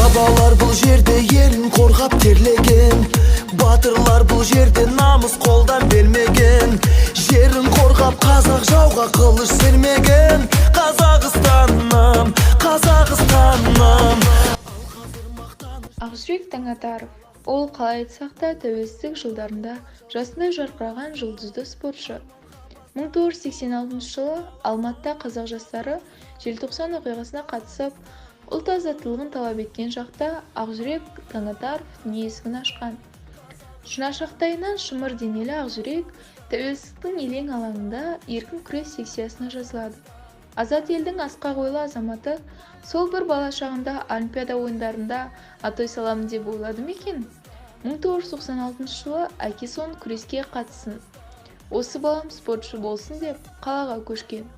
Бабалар бұл жерде елін қорғап терлеген, батырлар бұл жерде намыс қолдан бермеген, жерін қорғап қазақ жауға қылыш сермеген. Қазақстаным, Қазақстаным! Ақжүрек Таңатаров. Ол, қалай айтсақ та, тәуелсіздік жылдарында жасындай жарқыраған жұлдызды спортшы. 1986 жылы Алматыда қазақ жастары Желтоқсан оқиғасына қатысып, ұлт азаттылығын талап еткен шақта Ақжүрек Таңатаров дүние есігін ашқан. Шынашақтайынан шымыр денелі Ақжүрек тәуелсіздіктің елең-алаңында еркін күрес секциясына жазылады. Азат елдің асқақ ойлы азаматы сол бір бала шағында Олимпиада ойындарында атой саламын деп ойлады ма екен? 1996 жылы әкесі оны күреске қатыссын, осы балам спортшы болсын деп қалаға көшкен.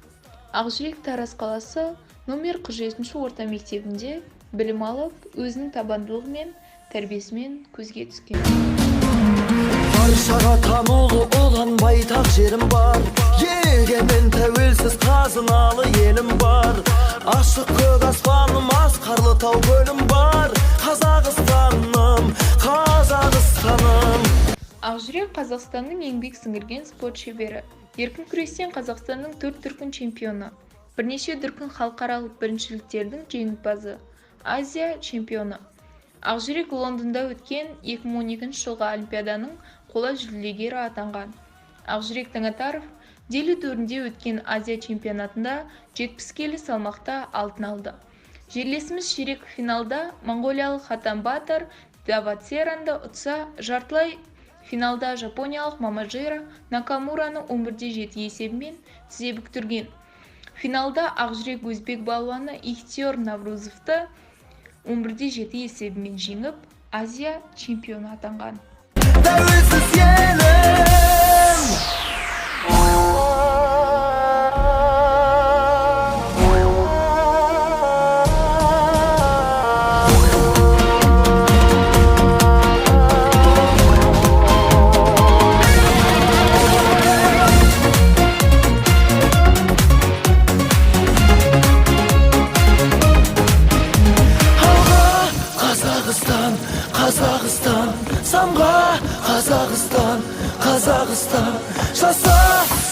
Ақжүрек Тараз қаласы номер 47 орта мектебінде білім алып, өзінің табандылығымен, тәрбиесімен көзге түскен. Баршаға танулы ұлан байтақ жерім бар, егемен, тәуелсіз, қазыналы елім бар, ашық көк аспаным, асқарлы тау көлім бар. Қазақстаным, Қазақстаным! Ақжүрек — Қазақстанның еңбек сіңірген спорт шебері, еркін күрестен Қазақстанның төрт дүркін чемпионы, бірнеше дүркін халықаралық біріншіліктердің жеңімпазы, Азия чемпионы. Ақжүрек Лондонда өткен 2012 жылғы Олимпиаданың қола жүлдегері атанған. Ақжүрек Таңатаров Дели төрінде өткен Азия чемпионатында 70 келі салмақта алтын алды. Жерлесіміз ширек финалда моңғолиялық Хатанбатар Давацеранды ұтса, жартылай финалда жапониялық Мамаджиро Накамураны 11-де 7 есебімен тізе бүктірген. Финалда Ақжүрек өзбек балуаны Ихтиёр Наврузовты 11-де 7 есебімен жеңіп, Азия чемпионы атанған. Тәуелсіз елім! Алға, Қазақстан, Қазақстан, самға! Қазақстан, Қазақстан, жаса!